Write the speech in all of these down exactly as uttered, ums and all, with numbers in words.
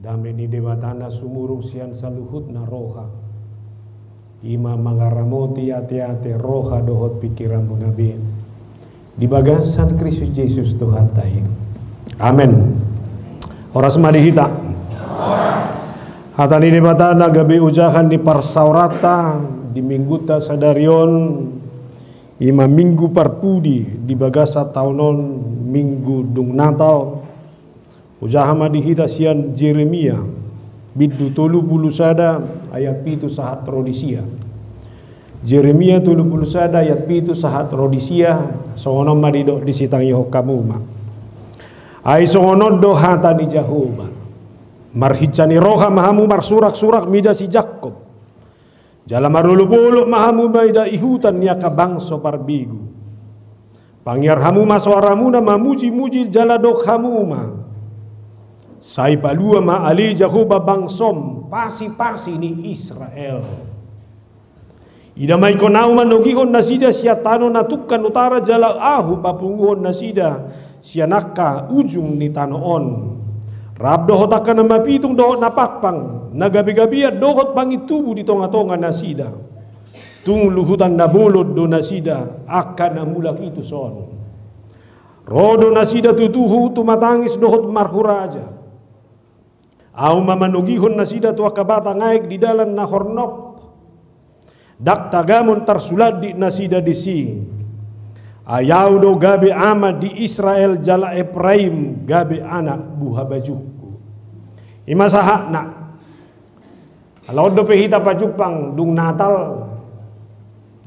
Dame ni Debata na sumurung sian saluhutna roha, i ma mangaramoti ateate, roha dohot pingkiranmuna be di bagasan Kristus Jesus Tuhanta i. Amen. Horas ma di hita. Hata ni Debata na gabe ojahan ni parsaoranta di minggunta sadari on, i ma minggu parpudi di bagasan taon on, minggu dung Natal. Ojahan ma di hita sian Jeremia, bindu tolu pulu sada ayat pitu sahat ro di sia. Jeremia tolu pulu sada ayat pitu sahat ro di sia, songon on ma didok, disitangihon hamu ma. Ai songon on do hata ni Jahowa: Marhinsa ni roha ma hamu marsuraksurak mida si Jakkob, jala marolopolop ma hamu mida ihutan ni angka bangso parbegu. Pangiar hamu ma soaramuna mamujimuji, jala dok hamu ma: Sai palua ma ale Jahowa bangsom, pasipasi ni Israel. Ida ma ingkon Ahu manogihon nasida sian tano na tungkan utara, jala Ahu papunguhon nasida sian angka ujung ni tano on, rap dohot angka na mapitung dohot na pangpang, na gabegabean dohot pangintubu di tongatonga nasida. Tung luhutan na bolon do nasida, angka na mulak i tuson. Ro do nasida tutu hu tumatangis dohot marhuraja. Ahu ma manogihon nasida tu angka batang aek di dalan na hornop. Ndang tagamon tarsulandit nasida disi. Ai Ahu do gabe ama di Israel, jala Epraim gabe anak buhabajungku. I ma sahatna. Ala on dope hita pajumpang dung Natal,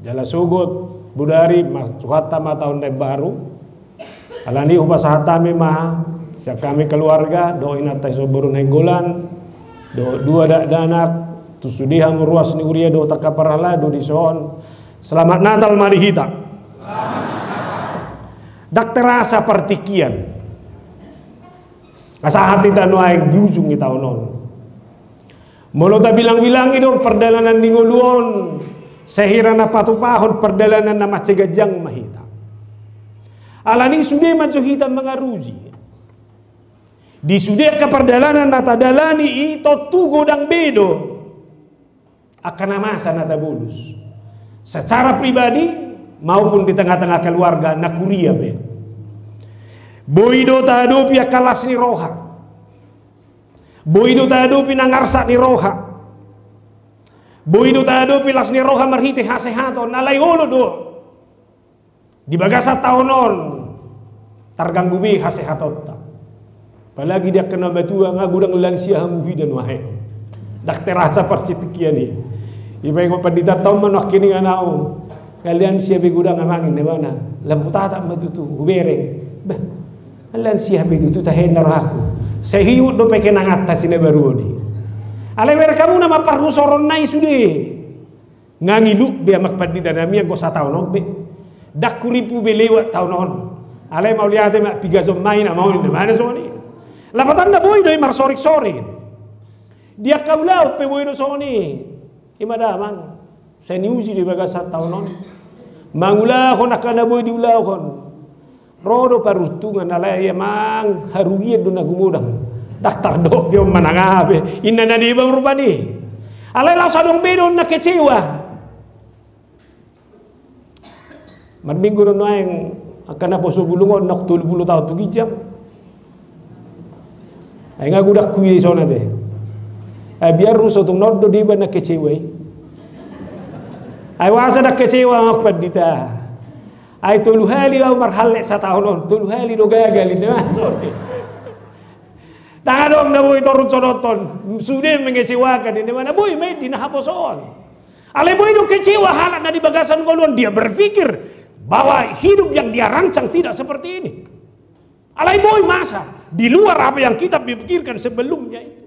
jala sogot bodari ma, suhanta ma taon na imbaru. Alani i hupasahat hami ma sian hami keluarga, dohot inanta i so boru Nainggolan, dohot dua dakdanak, tu sude hamu ruas ni huria dohot angka parhalado dison. Selamat Natal ma di hita. Ndang terasa partingkian. Asa hata hita nuaeng di ujung ni taon on. Molo tabilangbilangi do pardalanan ni ngolu on, sai hira na patupahon pardalanan na mansai ganjang ma hita. Alani i sude ma jo hita mangaruji. Di sude angka pardalanan na tadalani i, tontu godang be do angka na masa na tabolus. Secara pribadi maupun di tengah-tengah keluarga na huria pe. Boi do tahadopi angka las ni roha. Boi do tahadopi na ngarsak ni roha. Boi do tahadopi las ni roha marhite hasehaton, alai olo do di bagasan taon on targanggu be hasehatonta. Apalagi di angka na matua, nga godang lansia hamu huida nuaeng. Ndang terasa partingkian i. Dibaen ma pandita, taon ma nuaeng nangkiningan ahu, nga lansia be godang amang, ninna ibana. Lam hutatap ma tutu, hubereng. Bah, nga lansia be tutu tahe ninna rohangku. Sai hiut dope kenanganta si na baru on i. Alai bereng hamu nama parhusoronna i sude. Nga ngilu be amang pandita nami anggo sataon on be. Ndang hurimpu be lewat taon on. Alai mauliate ma, pigason ma i nama on, ninna ibana songon i. Lapatanna boi do i marsoringsoring. Di angka ulaon pe boi do songon i. I ma damang, sai niuji do i bagasan taon on. Mangulahon angka na boi diulahon. Ro do paruntungan, alai amang, harugian do na gumodang. Ndang tardok be on manang aha be, inna na deba rupani. Alai laos adong be do na kecewa. Marminggu do nuaeng angka naposo bulung on, naung tolu pulu taon tu ginjang. Ai nga godang huida isona be. Ai biar ro so tung na on do deba na kecewa i. Ai boasa ndang kecewa amang pandita? Ai tolu hali ahu marhallet sataon on, tolu hali do gagal, ninna ibana songon i. Ndang adong na boi torus songon on, sude mengecewakan, ninna ibana, boi ma i di na haposoon. Alai boi do kecewa halak na di bagasan ngolu on, dia berpikir bahwa hidup yang dia rancang tidak seperti ini. Alai boi masa di luar apa yang kita pikirkan sebelumnya itu.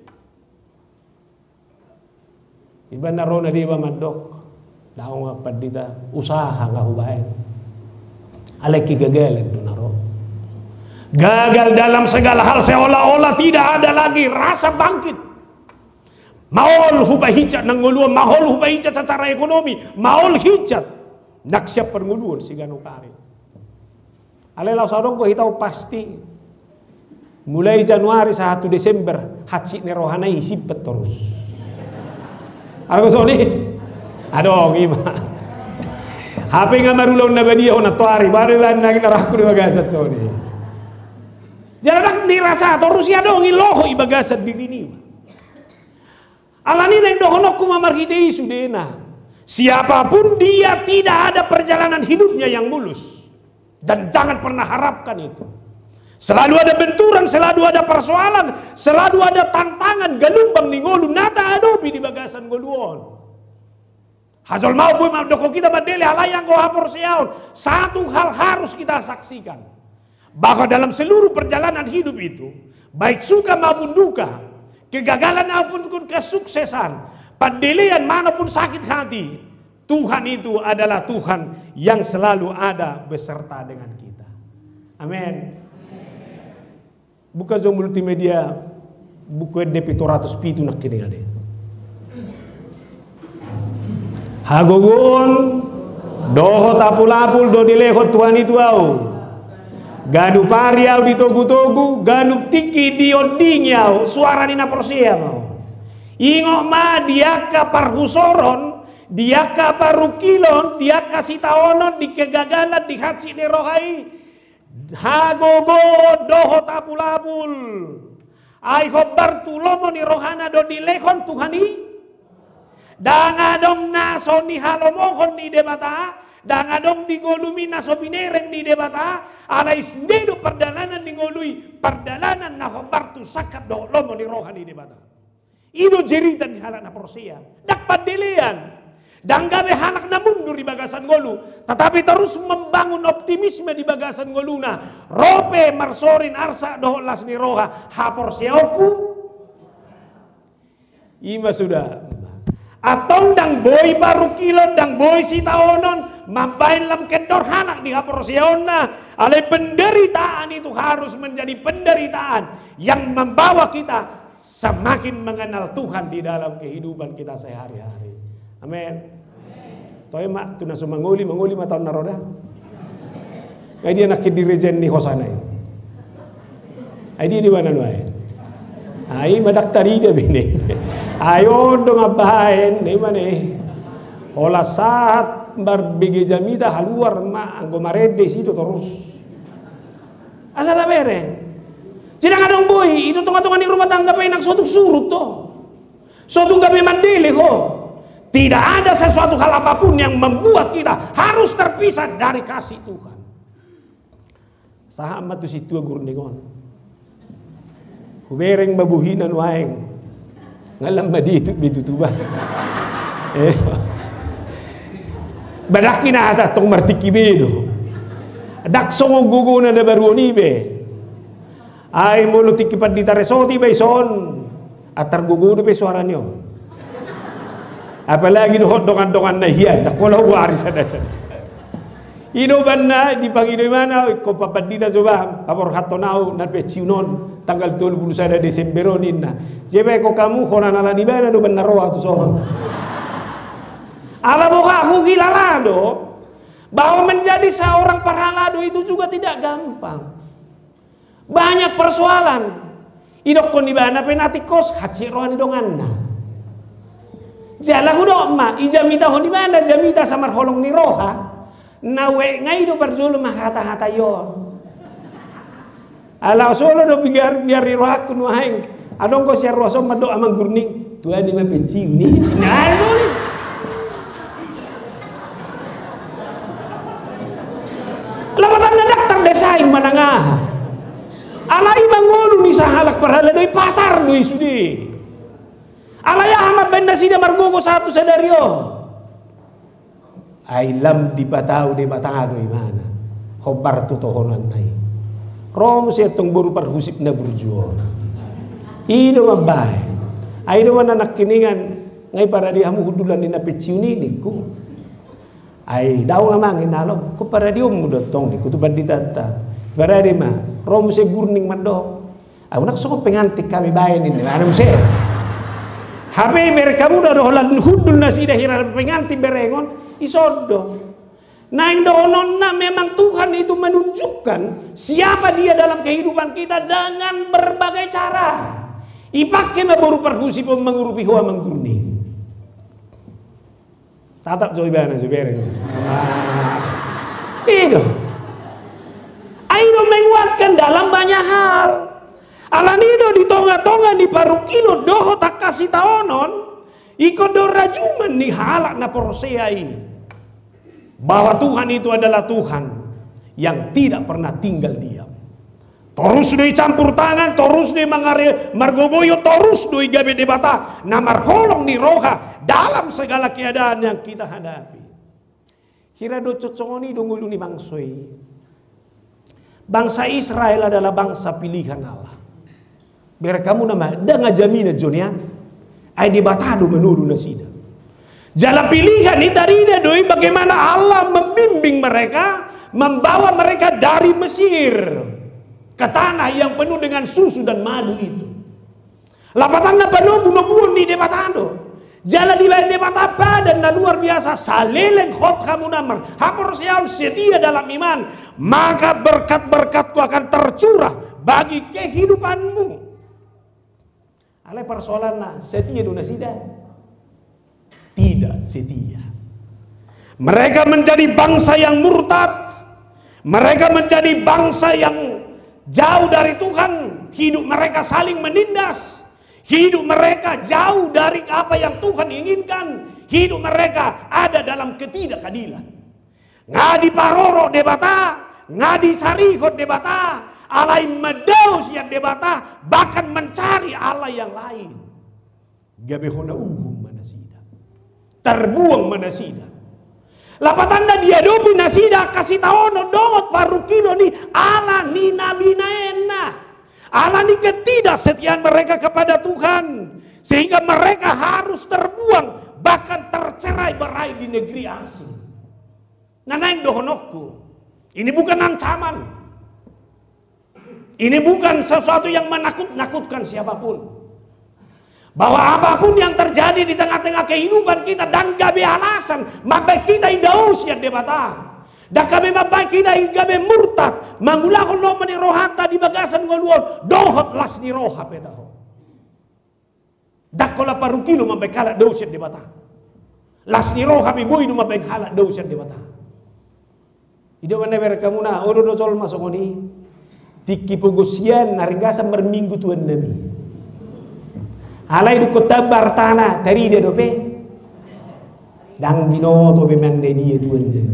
Ibana ro na deba mandok, daong amang pandita, usaha nga hubaen. Alai kegagalan do na ro. Gagal dalam segala hal, seolah-olah tidak ada lagi rasa bangkit. Maol hupahinjat na ngolu on, maol hupahinjat secara ekonomi, maol hinjat nang sian parngoluon siganup ari. Alai laos adong do hita on pasti. Mulai Januari sahat tu Desember, hansit ni rohana i simpet torus. Adong songon i? Adong i ma. Hape nga marulaon na badia on antoari, baru iban nangkin arahku di bagasan songon i. Jala ndang dirasa torus i, adong i, loho i bagasan dirini. Alani i naeng dohononku ma marhite i sudena. Siapapun dia, tidak ada perjalanan hidupnya yang mulus. Dan jangan pernah harapkan itu. Selalu ada benturan, selalu ada persoalan, selalu ada tantangan, galumbang ni ngolu na taadopi di bagasan ngolu on. Hajolmaon boi mandokkon hita mandele, alai anggo haporseaon, satu hal harus kita saksikan, bahwa dalam seluruh perjalanan hidup itu, baik suka maupun duka, kegagalan maupun kesuksesan, pandelean maupun sakit hati, Tuhan itu adalah Tuhan yang selalu ada beserta dengan kita. Amin. Buka jo Multimedia, buku ende pitu ratus pitu nangkiningan i. Hagogoon dohot apulapul do dilehon Tuhan i tu ahu. Ganup ari ahu ditogutogu, ganup tingki diondingi ahu, suara ni na porsea ma ahu. Ingot ma, di angka parhusoron, di angka parungkilon, di angka sitaonon, di kegagalan, di hansit ni roha i, hagogoon dohot apulapul, ai hombar tu lomo ni rohana do dilehon Tuhan i. Ndang adong na so nihalomohon ni Debata, ndang adong di ngolumi na so binereng ni Debata, alai sude do pardalanan ni ngolu i, pardalanan na hombar tu sangkap dohot lomo ni roha ni Debata. I do jerita ni halak na porsea. Ndang pandelean. Ndang gabe halak na mundur di bagasan ngolu, tetapi terus membangun optimisme di bagasan ngoluna. Ro pe marsorin arsak dohot las ni roha, haporseaonku. I ma suda. Antong ndang boi parungkilon, ndang boi sitaonon, mambahen lam kendor halak di haporseaonna. Alai penderitaan itu harus menjadi penderitaan yang membawa kita semakin mengenal Tuhan di dalam kehidupan kita sehari-hari. Amin. Toe ma, tu na so mangoli, mangoli ma taon na ro da. Ai dia nangkin dirjen ni hosana i? Ai dia di mana nuaeng? Ai ma ndang tarida be ne. Ai on do mambahen, ne ma ne. Holan sahat marbege jamita, haluar ma, anggo marende i do torus. Asa tabereng. Jadi ndang adong boi, i do tongatonga ni rumah tangga pe nang so tung surut do. So tung gabe mandele ho. Tidak ada sesuatu hal apapun yang membuat kita harus terpisah dari kasih Tuhan. Sahat ma tu sintua gurning on. Hubereng ma bohina nuaeng. Nga lam ma ditut be tutu ba. Eh. Ba ndang hata tong martingki be do. Ndang songon gogona na baru on i be. Ai molo tingki pandita resoti ba ison, antar gogo dope suarani on. Apalagi dohot dongandongan na hian, ndang pola huari sadasada. I do umbahen na dipangido imana, ingkon papandita jo ba, paborhathon ahu na pensiun on tanggal tolu pulu sada Desember on, ninna. Jeba ingkon hamu, hona na ala ni ibana do umbahen na ro ahu tu son. Ala boha huhilala do bahwa menjadi seorang parhalado itu juga tidak gampang. Banyak persoalan. Idokkon ibana pe na tingkos, hansit roha ni donganna. Jala hudok ma, ijamitahon ibana jamita asa marholong ni roha. Na uek nga i do parjolo ma hatahata i on. Ala so olo do biar, biar ni rohangku nuaeng. Adong do sian ruas on mandok, amang gurning, tuani ma pensiun i. Nga i do. Lapatanna ndang tardesain manang aha. Alai mangolu ni sahalak parhalado i, patar do i sude. Alai aha mambahen nasida margogo sahat tu sadari on? Ai lam dipatau Debata do imana hombar tu tohonanna i. Ro muse antong boru parhusip na burju on. I do mambahen. Ai do ma na nangkiningan, nga i parade hamu hundulan ni na pensiun i, ningku. Ai daong amang, inna alom, ingkon paradionmu do antong, ningku tu panditanta. Parade ma, ro muse gurning mandok, ahu nang songon pengantin hami baen, ninna. Anu muse. Hape ibereng hamu do holan hundul nasida hira pengantin berengon, ison do. Naeng dohononna memang Tuhan itu menunjukkan siapa Dia dalam kehidupan kita dengan berbagai cara. Ipake ma boru parhusip on mangurupi ho amanggur ni. Tatap jo ibana jo bereng. I do. Ai do menguatkan dalam banyak hal. Alani do di tonga-tonga ni parungkilon dohot angka sitaonon, ingkon do rajuman ni halak na porsea i bahwa Tuhan itu adalah Tuhan yang tidak pernah tinggal diam. Torus do i campur tangan, torus do i mangare-, margogoyo, torus do i gabe Debata na marholong ni roha dalam segala keadaan yang kita hadapi. Hira do cocok on i do ngolu ni bangso i. Bangsa Israel adalah bangsa pilihan Allah. Bereng hamu nama, ndang jaminan jo nian. Ai Debata do manolu nasida. Jala pilihan i tarida do i bagaimana Allah membimbing mereka, membawa mereka dari Mesir ke tanah yang penuh dengan susu dan madu itu. Lapatanna panobu-nobuon ni Debata do. Jala dibahen Debata padan na luar biasa, saleleng hot hamu na marhaporseaon, setia dalam iman, maka berkat-berkatku akan tercurah bagi kehidupanmu. Alai persoalanna, setia do nasida? Tidak setia. Mereka menjadi bangsa yang murtad. Mereka menjadi bangsa yang jauh dari Tuhan. Hidup mereka saling menindas. Hidup mereka jauh dari apa yang Tuhan inginkan. Hidup mereka ada dalam ketidakadilan. Nga diparorot Debata, nga disarihon Debata, alai mandao sian Debata, bahkan mencari Allah yang lain. Gabe hona uhum ma nasida. Tarbuang ma nasida. Lapatanna diadopi nasida angka sitaonon dohot parungkilon i ala ni na binaenna. Ala ni ketidaksetiaan mereka kepada Tuhan. Sehingga mereka harus terbuang, bahkan tercerai berai di negeri asing. Na naeng dohononku, ini bukan ancaman. Ini bukan sesuatu yang menakut-nakutkan siapapun. Bahwa apapun yang terjadi di tengah-tengah kehidupan kita, ndang gabe alasan mambahen hita indao sian Debata. Ndang gabe mambahen hita gabe murtad, mangulahon lomo ni rohanta di bagasan ngolu on, dohot las ni roha pe taho. Ndang holan parungkilon mambahen halak dao sian Debata. Las ni roha pe boi do mambahen halak dao sian Debata. I do umbahen na bereng hamu na, olo do jolma songon i. Tingki pogo sian na ringgasan marminggu tuannami. Alai dungkon tamba artana, tarida dope. Ndang binoto be mande dia tuan dia.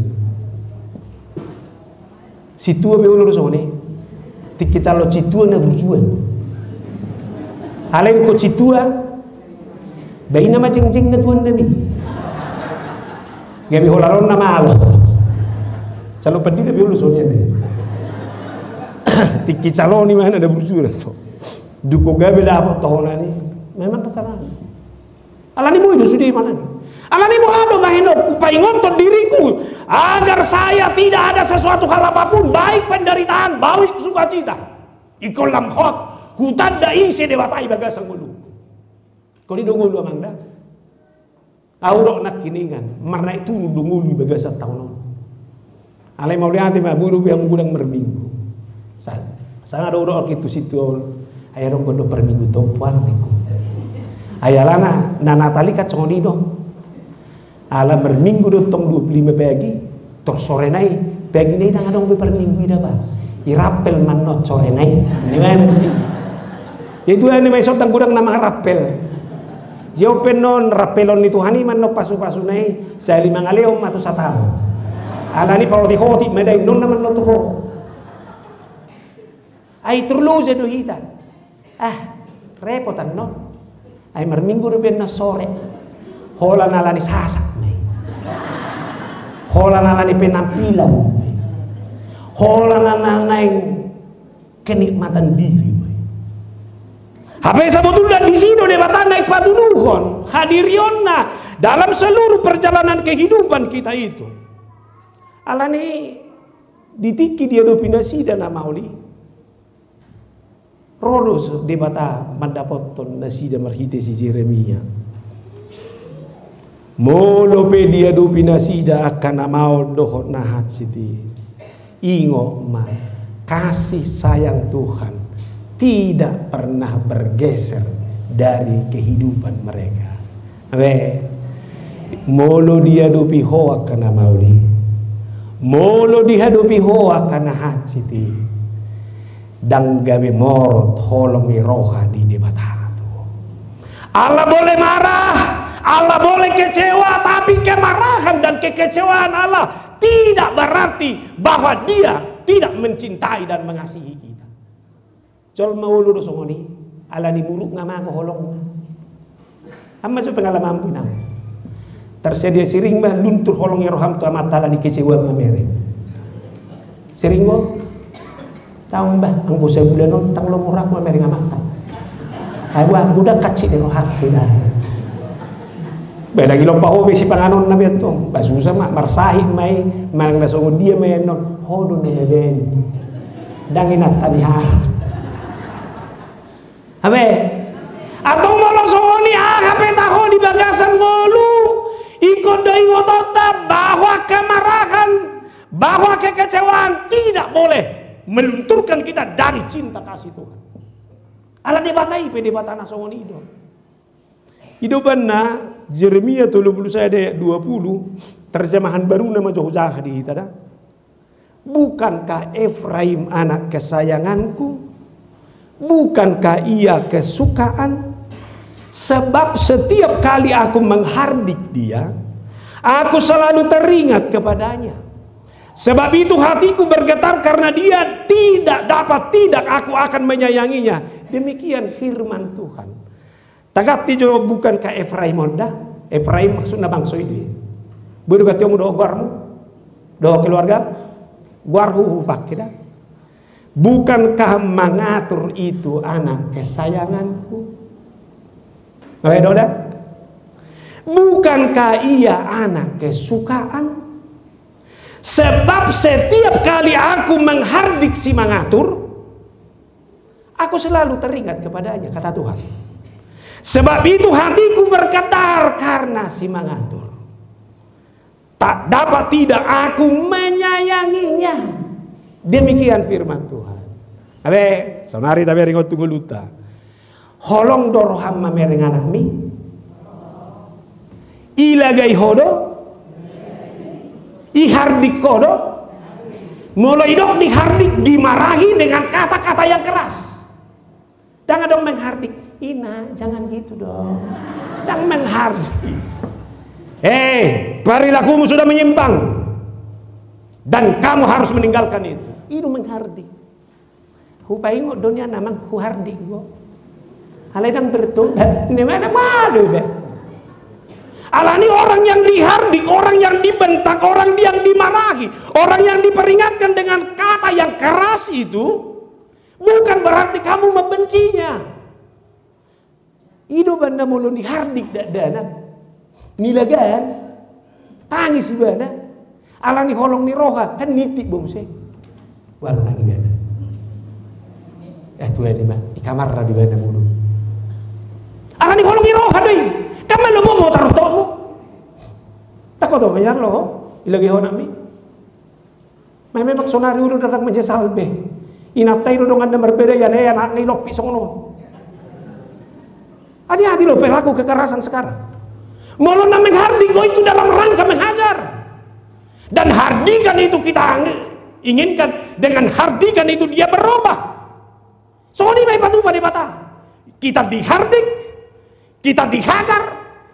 Sintua be olo do songon i. Tingki calon sintua na burjuan. Alai dungkon sintua, baina ma jengjengna tuannami. Gabe holan on na malo. Calon pandita be olo songon i. Tingki calon i ma na burjuan to. Dungkon gabe dapot tohonan i. Memang keterangan. Alani boi do sude manang. Alani boha do bahenonku, paingothon diriku, agar saya tidak ada sesuatu hal apapun, baik penderitaan, baik sukacita. Ingkon lam hot hutanda ise Debata i bagasan ngolungku. Ingkon i do ngolu amang da. Ahu do nangkiningan, marnaek turun do ngolu i bagasan taon on. Alai mauliate ma, boi dope hamu godang marminggu. Sa-, sanga do dohot tu sintua on, ai adong do parminggu tompu an ningku. Ai alana na Natal i kan songon i do. Ala marminggu do tong dua puluh lima pagi, tor sorena i, pagi na i ndang adong be parminggu i daba. I rappel ma annon sorena i. Ni mana i? Jadi tu ane ma i so ndang godang na mangarappel. Jao pe annon rappelon ni Tuhan i ma annon pasu-pasuna i, sahali mangalehon ma tu sataon. Alani paotik-otik ma da i annon na ma annon tu ho. Ai turloja do hita. Ah, repot annon. Ai marminggu dope annon sore. Holan alani sasak ma i. Holan alani penampilan ma i. Holan alani kenikmatan diri ma i. Hape sabotulna disi do Debata naeng patuduhon hadirionna dalam seluruh perjalanan kehidupan kita itu. Alani di tingki diadopi nasida na maol i, ro do Debata mandapothon nasida marhite si Jeremia. Molo pe diadopi nasida angka na maol dohot na hansit i, ingot ma, kasih sayang Tuhan tidak pernah bergeser dari kehidupan mereka. Abe, molo diadopi ho angka na maol i, molo diadopi ho angka na hansit i, ndang gabe morot holong ni roha ni Debata tu ho. Allah boleh marah, Allah boleh kecewa, tapi kemarahan dan kekecewaan Allah tidak berarti bahwa Dia tidak mencintai dan mengasihi kita. Jolma olo do songon i, alani muruk nga mago holongna. Amma jo pengalamanku inang. Tarsadia siring ma luntur holong ni roham tu Amanta alani kecewa mamereng. Siring do. Tahu mbah, anggo sabulan on ndang lomo rohangku mamereng Amanta. Ai wah, udah kacik di rohangku dah. Beda gilo paho be sipanganon na biar tu. Bah susah ma, marsahit ma i, manang na songon dia ma i annon. Ho do na beben. Ndang inanta ni hahang. Abe. Antong molo songon i, aha pe taho di bagasan ngolu, ingkon do ingotonta bahwa kemarahan, bahwa kekecewaan tidak boleh melunturkan kita dari cinta kasih Tuhan. Ala Debata i pe Debata na songon i do. I do umbahen na Jeremia tolu pulu sada ayat dua pulu, terjemahan baruna ma jo hujaha di hita da. Bukankah Efraim anak kesayanganku? Bukankah ia kesukaan? Sebab setiap kali aku menghardik dia, aku selalu teringat kepadanya. Sebab itu hatiku bergetar karena dia, tidak dapat tidak aku akan menyayanginya. Demikian firman Tuhan. Taganti jo, bukankah Efraim on da? Efraim maksudna bangso i do i. Boi do ganti hamu dohot goarmu? Dohot keluarga? Goarhu hupake da. Bukankah mengatur itu anak kesayanganku? Abe do da? Bukankah ia anak kesukaan? Sebab setiap kali aku menghardik si mangatur, aku selalu teringat kepadanya, kata Tuhan. Sebab itu hatiku bergetar karena si mangatur. Tak dapat tidak aku menyayanginya. Demikian firman Tuhan. Abe, saonari tabereng on tu ngolunta. Holong do roham mamereng anakmi? Ilagai ho do? Ihardik ho do? Molo idok dihardik, dimarahi dengan kata-kata yang keras. Ndang adong menghardik. Ina, jangan gitu dong. Ndang menghardik. Eh, perilakumu sudah menyimpang. Dan kamu harus meninggalkan itu. I do menghardik. Hupaingot do nian amang, huhardik do. Alai ndang bertobat. Ni mana mado be. Alani orang yang dihardik, orang yang dibentak, orang yang dimarahi, orang yang diperingatkan dengan kata yang keras itu, bukan berarti kamu membencinya. I do umbahen na molo nihardik dakdanak, nilagaan, tangis ibana, alani holong ni roha, kan nitip do muse. Wah, nangis ibana. Eh, tu ai ma, i kamarna do ibana molo. Alani holong ni roha do i, kan malo mo tarutomu. Ndang ho do manjar lo ho, ilagai ho anakmi. Memang saonari olo do ndang manjalo be. Inanta i do donganna marbadai, alai anakna i lompit songon on. Hati-hati lo pelaku kekerasan sekarang. Molo na menghardik do itu dalam rangka menghajar. Dan hardikan itu kita ang-, inginkan, dengan hardikan itu dia berubah. Songon i ma dipatupa Debata. Kita dihardik, kita dihajar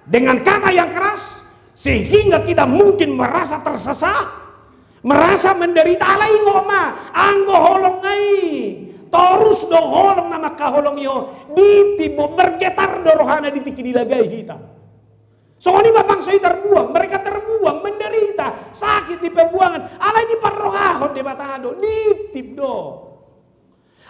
dengan kata yang keras, sehingga kita mungkin merasa tersesat, merasa menderita. Alai ingot ma, anggo holong i, torus do holong na mangkaholongi ho, ditip do, bergetar do rohana di tingki dilagai hita. Songon i ma bangso i terbuang, mereka terbuang, menderita, sakit di pembuangan, alai diparrohahon Debata do, ditip do.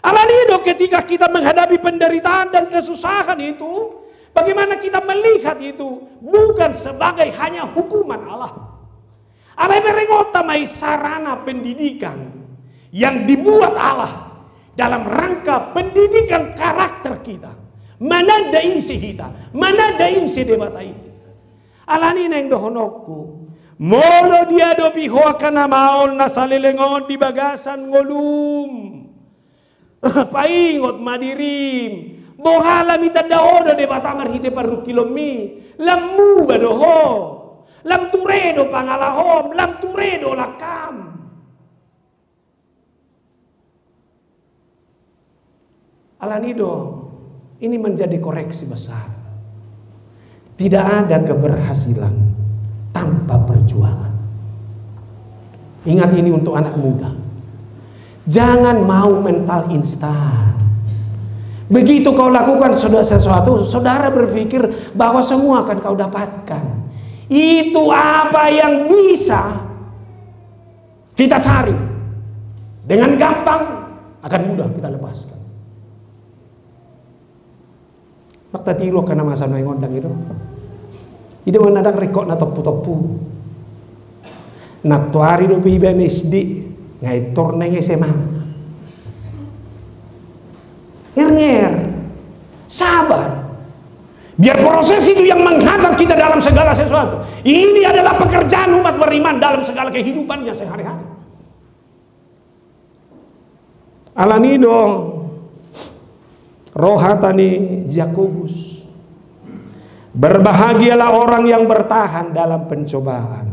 Alani do ketika kita menghadapi penderitaan dan kesusahan itu, bagaimana kita melihat itu bukan sebagai hanya hukuman Allah. Alai berengonta ma i sarana pendidikan yang dibuat Allah dalam rangka pendidikan karakter kita. Mananda ise hita, mananda ise Debata i. Alani i naeng dohononku, molo diadopi ho angka na maol na saleleng on di bagasan ngolum, paingot ma dirim, boha lam ditanda ho do Debata marhite parungkilonmi, lam muba do ho, lam ture do pangalahom, lam ture do langkam. Alani do, ini menjadi koreksi besar. Tidak ada keberhasilan tanpa perjuangan. Ingat ini untuk anak muda. Jangan mau mental instan. Begitu kau lakukan sudah sesuatu, saudara berpikir bahwa semua akan kau dapatkan. Itu apa yang bisa kita cari dengan gampang, akan mudah kita lepaskan. Mak tatiru angka na masa nuaeng on, dang i do? I do ma na dang ringkot na tompu-tompu. Nantoari dope ibana S D, nga intor naeng S M A. Nger-nger. Sabar. Biar proses itu yang menghajar kita dalam segala sesuatu. Ini adalah pekerjaan umat beriman dalam segala kehidupannya sehari-hari. Alani do, roha tani Jakobus. Berbahagialah orang yang bertahan dalam pencobaan.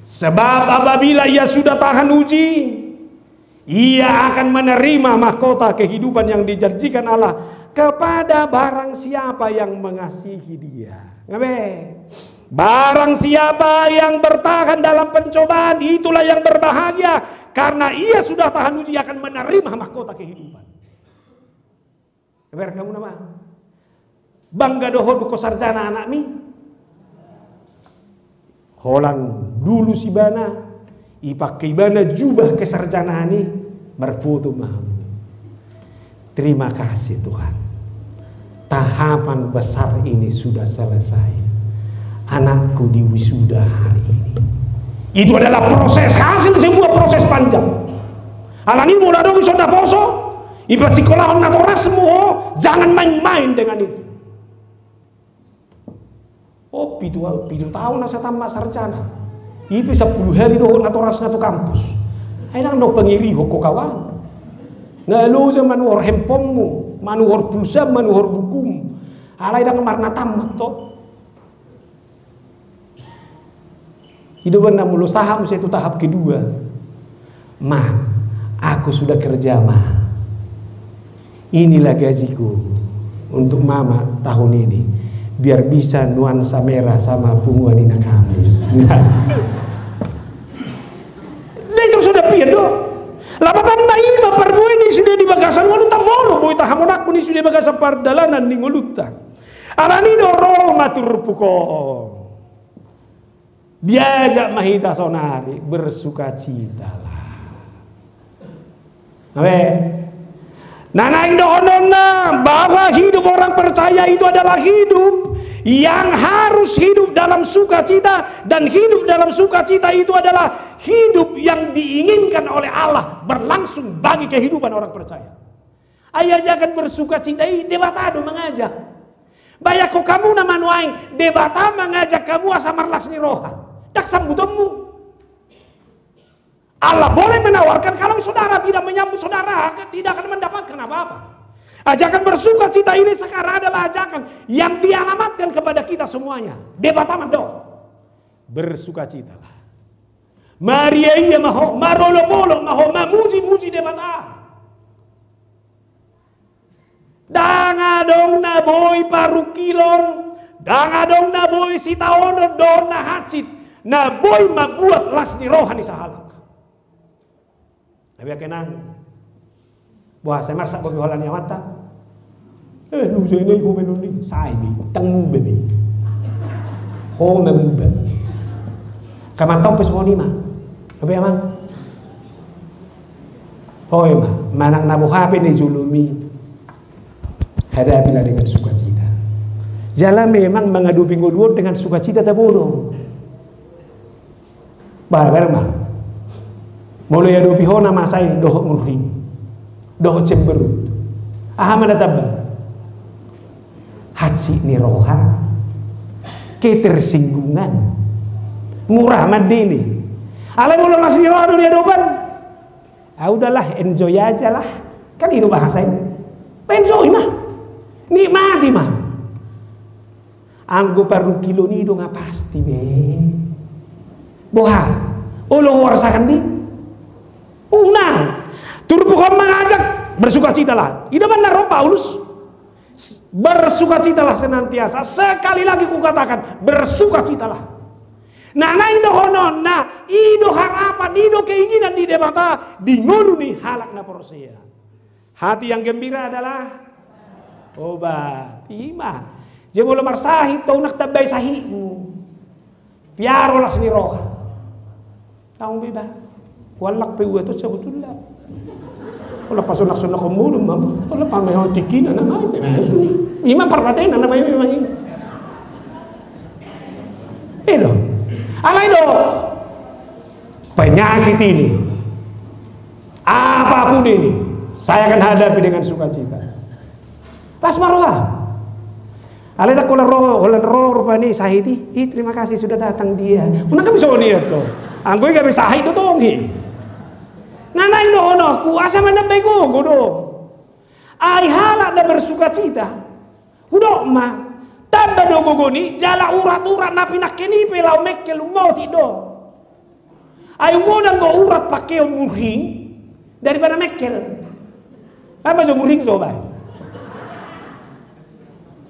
Sebab apabila ia sudah tahan uji, ia akan menerima mahkota kehidupan yang dijanjikan Allah kepada barang siapa yang mengasihi Dia. Nga be? Barang siapa yang bertahan dalam pencobaan, itulah yang berbahagia, karena ia sudah tahan uji, akan menerima mahkota kehidupan. Bereng hamu nama. Bangga do ho dungkon sarjana anakmi? Holan lulus ibana, ipangke ibana jubah kesarjanaan i, marfoto ma hamu. Terima kasih Tuhan. Tahapan besar ini sudah selesai. Anakku diwisuda hari ini. Itu adalah proses, hasil sebuah proses panjang. Alani molo adong dison na poso, ipasikolahon natorasmu ho, jangan main-main dengan itu. O, pitu, pitu taon asa tamat sarjana. I pe sampulu hali dohot natorasna tu kampus. Ai ndang na pangirihon ho kawan. Nga loja manuhor handphonemu, manuhor pulsam, manuhor bukum. Alai ndang marna tamat to. I do umbahen na molo sahat muse tu tahap kedua. Ma, aku sudah kerja, Ma. Inilah gajiku untuk Mama tahun ini. Biar bisa nuansa merah sama punguan Inang Kamis. Nah. Dia itu sudah pian do. Lapatanna i ma parbue ni sude di bagasan ngolunta, molo boi tahamonangkon i sude bagasan pardalanan ni ngolunta. Alani do ro ma turpuk on. Diajak ma hita saonari, bersukacitalah. Amin. Na naeng dohononna bahwa hidup orang percaya itu adalah hidup yang harus hidup dalam sukacita, dan hidup dalam sukacita itu adalah hidup yang diinginkan oleh Allah berlangsung bagi kehidupan orang percaya. Ai ajakan bersukacita i Debata do mangajak. Bayangkon hamu nama nuaeng, Debata mangajak hamu asa marlas ni roha. Ndang sambutonmu. Allah boleh menawarkan, kalau saudara tidak menyambut, saudara tidak akan mendapatkan apa-apa. Ajakan bersukacita ini sekarang adalah ajakan yang dialamatkan kepada kita semuanya. Debata mandok. Bersukacitalah. Mariaia ma ho, marolopolop ma ho, mamujimuji Debata. Ndang adong na boi parungkilon, ndang adong na boi sitaonon dohot na hansit, na boi mambuat las ni roha ni sahalak. Tapi ake nang, boha, sai marsak bobi holan ni amanta. Eh, nunga sai nai ho menon ni, sai be, ndang muba be. Ho ma muba. Kamanta pe songon i ma. Tapi amang. Ho ma, manang na boha pe na di jolomi. Hadapilah dengan sukacita. Jala memang mangadopi ngolu on dengan sukacita tabo do. Barbar ma. Molo iadopi ho na masa i dohot murhi, dohot cemberut. Aha ma na tamba? Hansit ni roha. Ketersinggungan. Murah mandini. Alai molo las ni roha do di adopan, ah, udahlah, enjoy aja lah. Kan i do bahasa i. Enjoy ma. Nikmati ma. Anggo parungkilon i do nga pasti be. Boha? Olo huarsakan di? Unang. Turpuk on mangajak, bersukacitalah. I do ma na ro Paulus. Bersukacitalah senantiasa. Sekali lagi kukatakan, bersukacitalah. Nah, na i dohononna, i do harapan, i do keinginan ni Debata di ngolu ni halak na porsea. Hati yang gembira adalah obat. I ma. Jadi molo marsahit, unang tambai sahitmu. Piaro las ni roha. Tanggung be ba. Huallang pe ua tu sabotulna. Olo pasonnak-sonnak on modom ma. Olo pamehon tikina na ma. I ma parmatena na ma i ma i. I do. Alai do. Penyakit ini, apapun ini, saya akan hadapi dengan sukacita. Las ma roha. Alai ndang holan ro, holan ro rupani sahit i, "Ih, terima kasih sudah datang dia." Unang gabe songon i antong. Anggo i gabe sahit do tong i. Nah, na i dohononku, asa manambai gogo do. Ai halak na bersukacita. Hudok ma, tamba do gogo ni, jala urat-urat na pinangke ni pe laho mengkel, ummotik do. Ai ungodang do urat pangkeon murhing daripada mengkel. Ai ma jo murhing jo ba.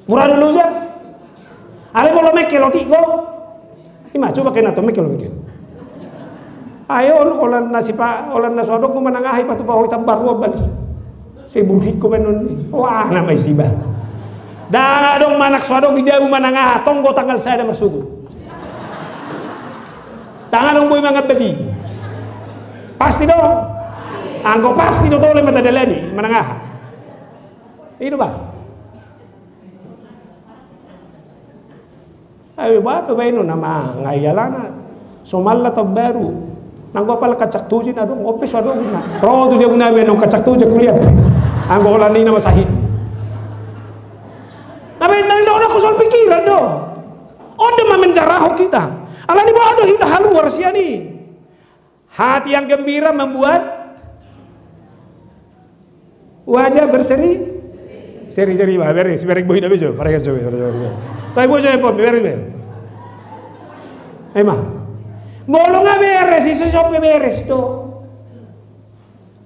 Mura do loja. Alai molo mengkel otik do. I ma, coba kena to mengkel, mengkel. Ai on, holan na sipa, holan na so adong do manang aha i patupa ho i tamba rua balis. Sai murhing ho baenon. Wah, na ma i siba. Ndang adong manang so adong i jabu manang aha, tong do tanggal sada marsogot. Ndang adong boi mangambat i. Pasti do. Anggo pasti do tole ma tadalani manang aha. I do ba. Ai ba pe baenon nama ngai alana. Somalna taon baru. Nanggo apala kacak tuji na adong, on pe so adong na. Ro tu jabu nami annon kacak tuji kuliah. Anggo holan i nama sahit. Na baen na dohononku soal pikiran do. On do ma menjarahon hita. Alani boha do hita haluar sian i. Hati yang gembira membuat wajah berseri, seri-seri. Bah, beres, beres boi da bejo, parekan so, beres, beres. Tapi boi so, beres, beres. Emang. Molo nga beres, i so pe beres do.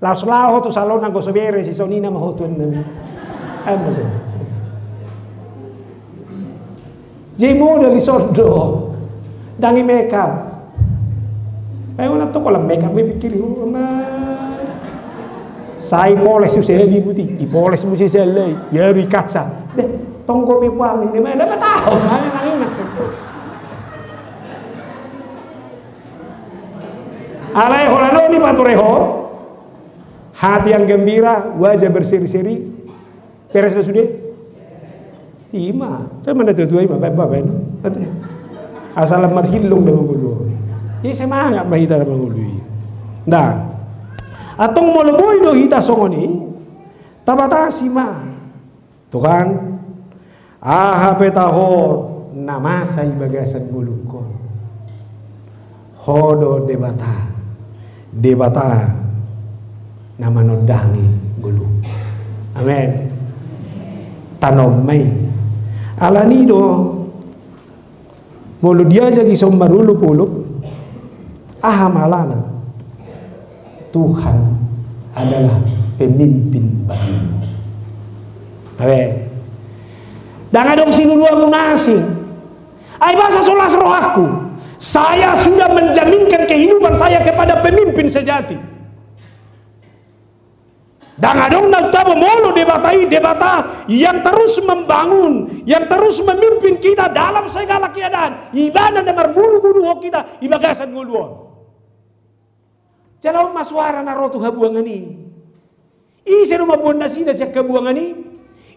Laos laho tu salon anggo so beres, i songon i nama ho tu annon. Emang so. Jadi model i son do. Ndang i makeup. Ai unang tong holan makeup ma i pikiri ho na. Sai poles muse limu ti, i poles muse sian lai. Ia rui kaca. Deh, tong go pe puang ni ma na patahon. Alai holan on i pature ho. Hati yang gembira, wajah berseri-seri. Beres do sude? I ma. Tapi mana tua-tua i ma, bapak-bapak ini. Asal marhilong do mangolu. Jadi semangat ma hita mangolu i. Nah. Antong molo boi do hita songon i, tabatasi ma. Tuhan, aha pe taho na masa i bagasan ngolungkon. Ho do Debata, Debata na manondangi ngolu. Amen. Tanom ma i. Alani do, molo diajak i son marolop-olop, aha ma alana? Tuhan adalah pemimpin bagimu. Amen. Ndang adong sinuluanmu na asing. Ai boasa so las rohangku? Saya sudah menjaminkan kehidupan saya kepada pemimpin sejati. Ndang adong na tabo molo Debata i, Debata yang terus membangun, yang terus memimpin kita dalam segala keadaan. Ibana na marbudu-buduhon hita di bagasan ngolu on. Jala on ma suara na ro tu habuangan i. Ise do mamboan nasida sian habuangan i?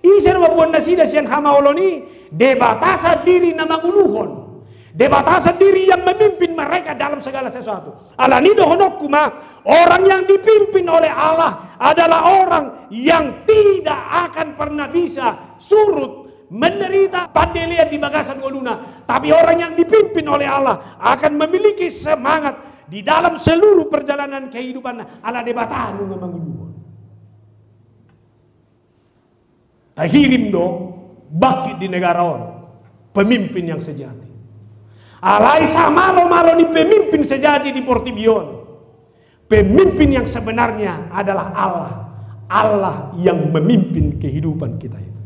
Ise do mamboan nasida sian hamaolon i? Debata sandiri na manguluhon. Debata sandiri yang memimpin mereka dalam segala sesuatu. Alani dohononku ma, orang yang dipimpin oleh Allah adalah orang yang tidak akan pernah bisa surut menderita pandelean di bagasan ngoluna, tapi orang yang dipimpin oleh Allah akan memiliki semangat di dalam seluruh perjalanan kehidupanna, ala Debata nunga manguluhon. Tahirim do bangkit di negara on pemimpin yang sejati. Alai samalo-malo ni pemimpin sejati di portibi on, pemimpin yang sebenarnya adalah Allah. Allah yang memimpin kehidupan kita itu.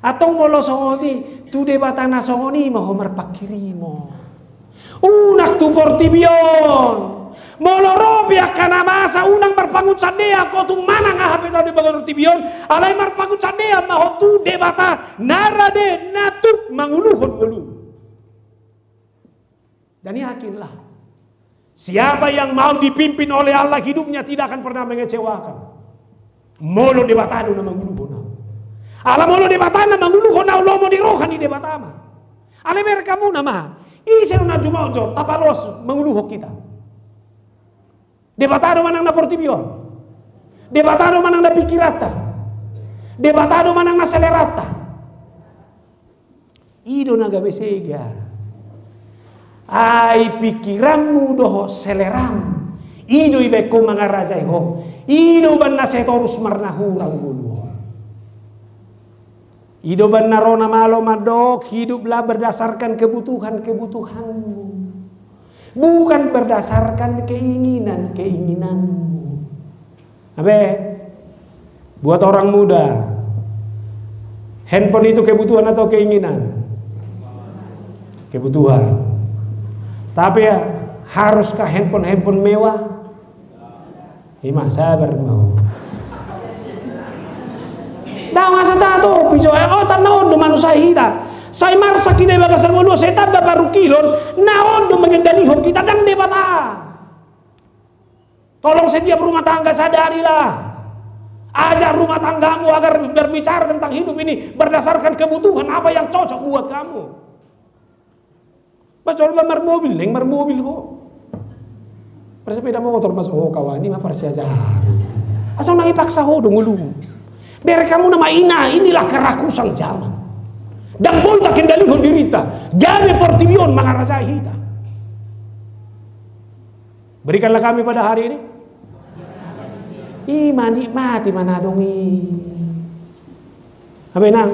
Atau molo songon i, tu Debata na songon i ma ho marpanghirimon. Unang tu portibi on. Molo ro pe angka na masa, unang marpangun sandean ho tung manang aha pe tau di bagasan portibi on, alai marpangun sandean ma ho tu Debata na rade na tuk manguluhon ngolu. Dan yakinlah, siapa yang mau dipimpin oleh Allah, hidupnya tidak akan pernah mengecewakan. Molo Debata do na manguluhon au. Ala molo Debata na manguluhon au, lomo ni roha ni Debata ma. Alai bereng hamu nama, ise do na jumolo jo tapalos manguluhon hita? Debata do manang na portibi on? Debata do manang na pingkiranta? Debata do manang na seleranta? I do na gabe sega. Ai pingkiranmu dohot seleram, i do ibaen ho mangarajai ho. I do umbahen na sai torus marnahurang ngolu on. I do umbahen na ro na malo mandok, hiduplah berdasarkan kebutuhan-kebutuhanmu, bukan berdasarkan keinginan-keinginanmu. Abe, buat orang muda, handphone itu kebutuhan atau keinginan? Kebutuhan. Tapi ya, haruskah handphone-handphone mewah? Ima, sabar ma ho. Ndang asa tato, pijo, eh, otak na on do manusai hita. Sai marsak hita di bagasan ngolu, sai tamba parungkilon, na on do mengendalihon hita, ndang Debata. Tolong, setiap rumah tangga, sadarilah. Ajak rumah tanggamu agar berbicara tentang hidup ini berdasarkan kebutuhan apa yang cocok buat kamu. Ba jolma marmobil, naeng marmobil ho. Marsepeda motor ma so ho kawan, i ma parsiajaran. Asa unang dipaksa ho do ngolum. Bereng hamu nama, ina, inilah kerakusan zaman. Ndang boi takendalihon dirinta. Gabe portibi on mangarajai hita. Berikanlah kami pada hari ini. I ma, nikmati ma na adong i. Abe nang.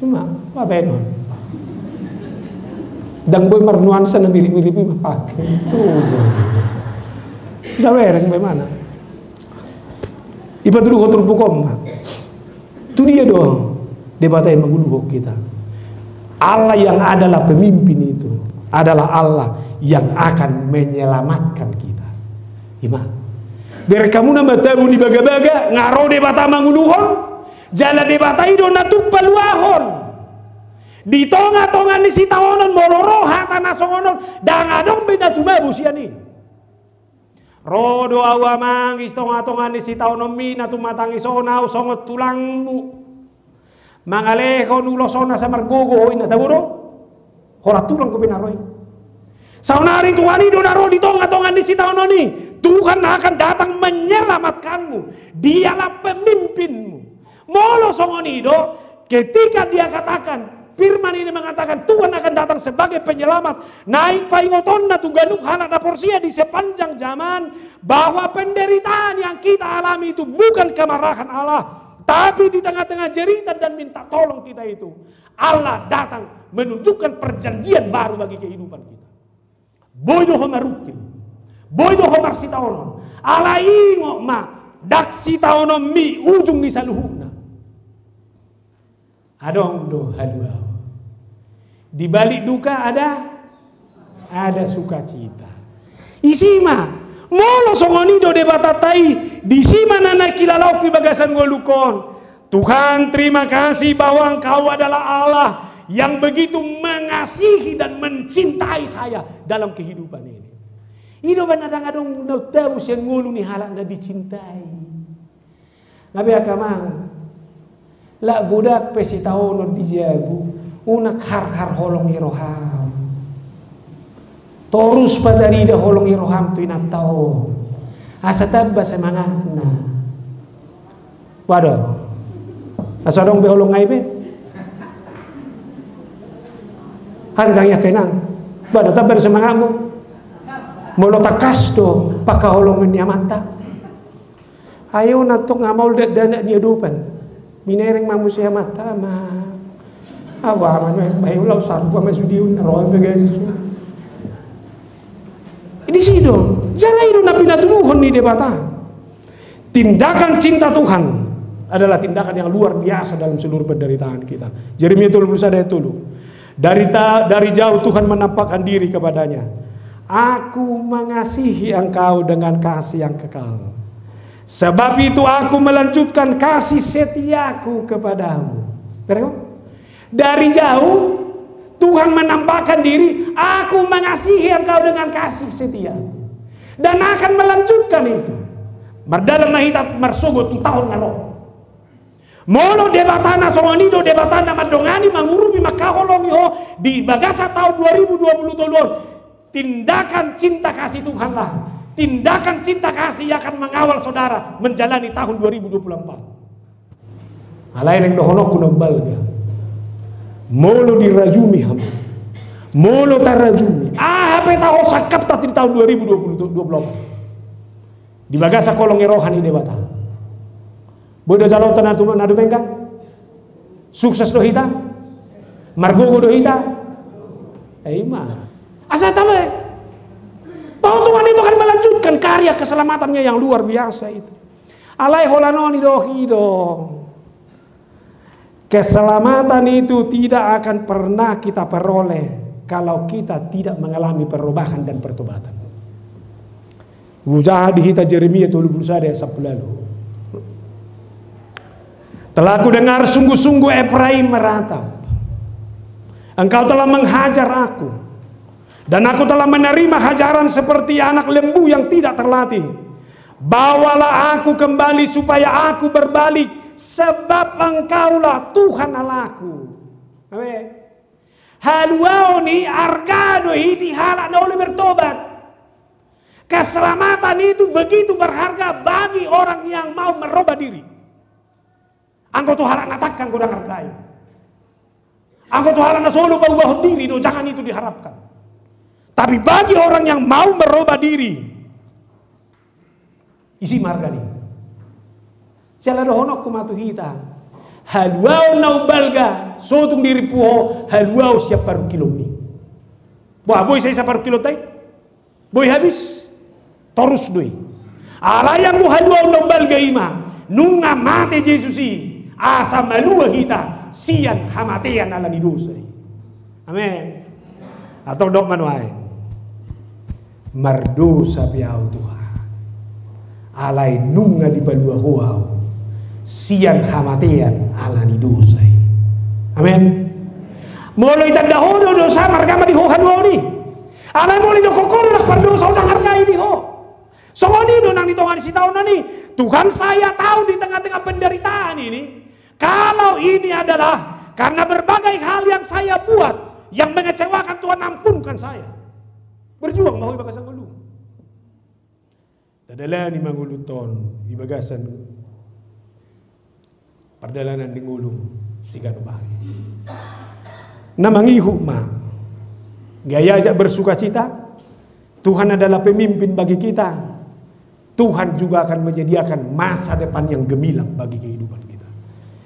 I ma, abe non. Ndang boi marnuansa na mirip-mirip i ma pake. Tuh. Bisa bereng be mana. Ipatuduhon turpuk on ma. Tu dia do Debata yang manguluhon hita? Allah yang adalah pemimpin itu adalah Allah yang akan menyelamatkan kita. I ma. Bereng hamu nama, tabu ni bagabaga, nga ro Debata manguluhon, jala Debata i do na tuk paluahon. Di tonga-tonga ni sitaonon, molo ro hata na songon on, ndang adong be na tumabo sian i. Ro do au, amang, di tonga-tonga ni sitaononmi, na tumatangis on au songon tulangmu. Mangalehon ulos on asa margogo ho, inna, tabo do? Holan tulang dope na ro i. Saonari Tuhan i do na ro di tonga-tonga ni sitaonon i. Tuhan akan datang menyelamatkanmu. Dialah pemimpinmu. Molo songon i do, ketika Dia katakan, firman ini mengatakan Tuhan akan datang sebagai penyelamat, naeng paingotonna tu ganup halak na porsea di sepanjang zaman, bahwa penderitaan yang kita alami itu bukan kemarahan Allah, tapi di tengah-tengah jeritan dan minta tolong kita itu, Allah datang menunjukkan perjanjian baru bagi kehidupan kita. Boi do ho marungkil, boi do ho marsitaonon. Alai ingot ma, ndang sitaononmi ujung ni saluhutna. Adong do haluaon. Di balik duka ada, ada sukacita. Disi ma, molo songon i do Debatanta i, disi ma na naeng hilalaonku di bagasan ngolungkon. Tuhan, terima kasih bahwa Engkau adalah Allah yang begitu mengasihi dan mencintai saya dalam kehidupan ini. I do umbahen na ndang adong na tabu sian ngolu ni halak na dicintai. Nga be, angka amang, lak godang pe sitaonon di jabu, unang harhar holong ni roham. Torus patarida holong ni roham tu inanta on, asa tamba semangatna. Waduh. Asa adong be holong nai be? Harga ia kenang. Ba do tamba do semangatmu. Molo tangkas do pangkaholongan ni amanta. Ayo na tong nga maol dakdanak ni adopan. Minereng ma muse amanta ma. Awa ma nuaeng bae ulau saru ma sudion na roa bagasi su. Di si do. Jala i do na pinatuduhon ni Debata. Tindakan cinta Tuhan adalah tindakan yang luar biasa dalam seluruh penderitaan kita. Jeremia tolu puluh sada ayat tolu. Dari ta, dari jauh Tuhan menampakkan diri kepadanya. Aku mengasihi engkau dengan kasih yang kekal. Sebab itu aku melanjutkan kasih setiaku kepadamu. Dari jauh Tuhan menampakkan diri, aku mengasihi engkau dengan kasih setia. Dan akan melanjutkan itu. Mardalan ma hita marsogot tu taon na ro. Molo Debata na songon i do, Debata na mandongani, mangurupi, mangkaholongi ho di bagasan taon dua ribu dua puluh tolu on. Tindakan cinta kasih Tuhanlah, tindakan cinta kasih yang akan mengawal saudara menjalani tahun dua ribu dua puluh empat. Alai naeng dohononku na umbalga. Molo dirajumi hamu, molo tarajumi, aha pe taho sangkapta di tahun dua ribu dua puluh, dua puluh empat. Di bagasan holong ni roha ni Debata. Boi do jaloonta na tu, na dumenggan? Sukses do hita? Margogo do hita? Eh, ima. Asa tama. Bahwa Tuhan itu akan melanjutkan karya keselamatannya yang luar biasa itu. Alai holan on i do, i do. Keselamatan itu tidak akan pernah kita peroleh kalau kita tidak mengalami perubahan dan pertobatan. Hujaha di hita Jeremia tolu puluh sada ayat sampulu ualu. Telah kudengar sungguh-sungguh Efraim meratap. Engkau telah menghajar aku. Dan aku telah menerima hajaran seperti anak lembu yang tidak terlatih. Bawalah aku kembali supaya aku berbalik, sebab Engkaulah Tuhan Allahku. Amin. Haluaon i arga do i di halak na olo bertobat. Keselamatan itu begitu berharga bagi orang yang mau merubah diri. Anggo tu halak na tangkang godang arga i. Anggo tu halak na so olo paubahon diri do, jangan itu diharapkan. Tapi bagi orang yang mau merubah diri, isi ma arga ni. Jala dohononku ma tu hita. Haluaon na umbalga, so tung dirimpu ho, haluaon sian parungkilonmi. Bah, boi sai saparungkilonta i? Boi habis? Torus do i. Alai anggo haluaon na umbalga i ma, nunga mate Jesus i, asa malua hita sian hamatean ala ni dosa i. Amen. Antong dok ma nuaeng. Mardosa pe ahu Tuhan. Alai nunga dipalua ho ahu sian hamatean ala ni dosa i. Amen. Molo itanda ho do dosa, marga ma di ho haluaon i. Alai molo didok ho ndang pardosa, ndang arga i di ho. Songon i do nang di tonga ni sitaonon i. Tuhan, saya tahu di tengah-tengah penderitaan ini, kalau ini adalah karena berbagai hal yang saya buat yang mengecewakan Tuhan, ampunkan saya. Berjuang ma ho i bagasan ngolu. Tadalani ma ngolunta on i bagasan pardalanan ni ngolu siganup ari. Na mangihut ma. Gaya ajak bersukacita. Tuhan adalah pemimpin bagi kita. Tuhan juga akan menyediakan masa depan yang gemilang bagi kehidupan kita.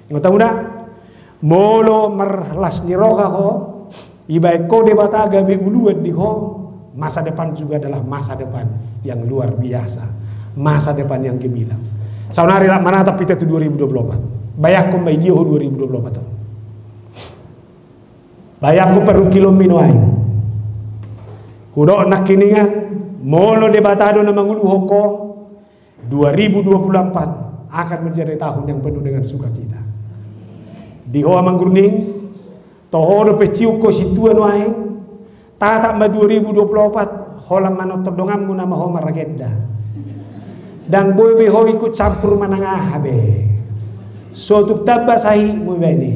Ingot hamu da, molo marlas ni roha ho, ibaen ho Debata gabe uluan di ho, masa depan juga adalah masa depan yang luar biasa, masa depan yang gemilang. Saonari rap manatap hita tu dua ribu dua puluh empat. Bayangkon ma i dia ho dua ribu dua puluh empat. Bayangkon parungkilonmi nuaeng. Hudok nangkiningan, molo Debata do na manguluhon ho, dua ribu dua puluh empat akan menjadi tahun yang penuh dengan sukacita. Di ho amang gurning, toho do pensiun ho sintua nuaeng, tatap ma dua ribu dua puluh empat, holan manonton donganmu nama ho maragenda. Ndang boi be ho ikut campur manang aha be. So tung tamba sahitmu ibaen i.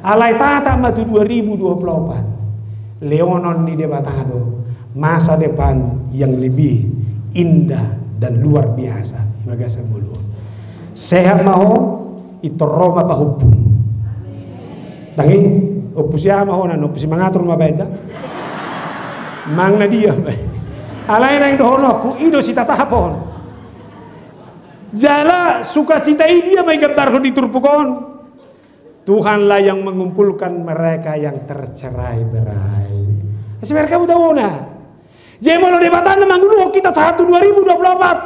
Alai tatap ma tu dua ribu dua puluh empat. Lehonon ni Debata do masa depan yang lebih indah dan luar biasa di bagasan ngolu. Sehat ma ho, pintor ro ma pahompum. Tangi. Ompu si aha ma hona, ompu si mangatur ma baen da. Manang na dia ma i. Alai naeng dohononku, i do sitatahap on. Jala sukacita i dia ma igambarhon di turpuk on. Tuhanlah yang mengumpulkan mereka yang tercerai-berai. Sebenarnya kamu tahu na. Jadi molo Debata na manguluhon hita sahat tu dua ribu dua puluh empat,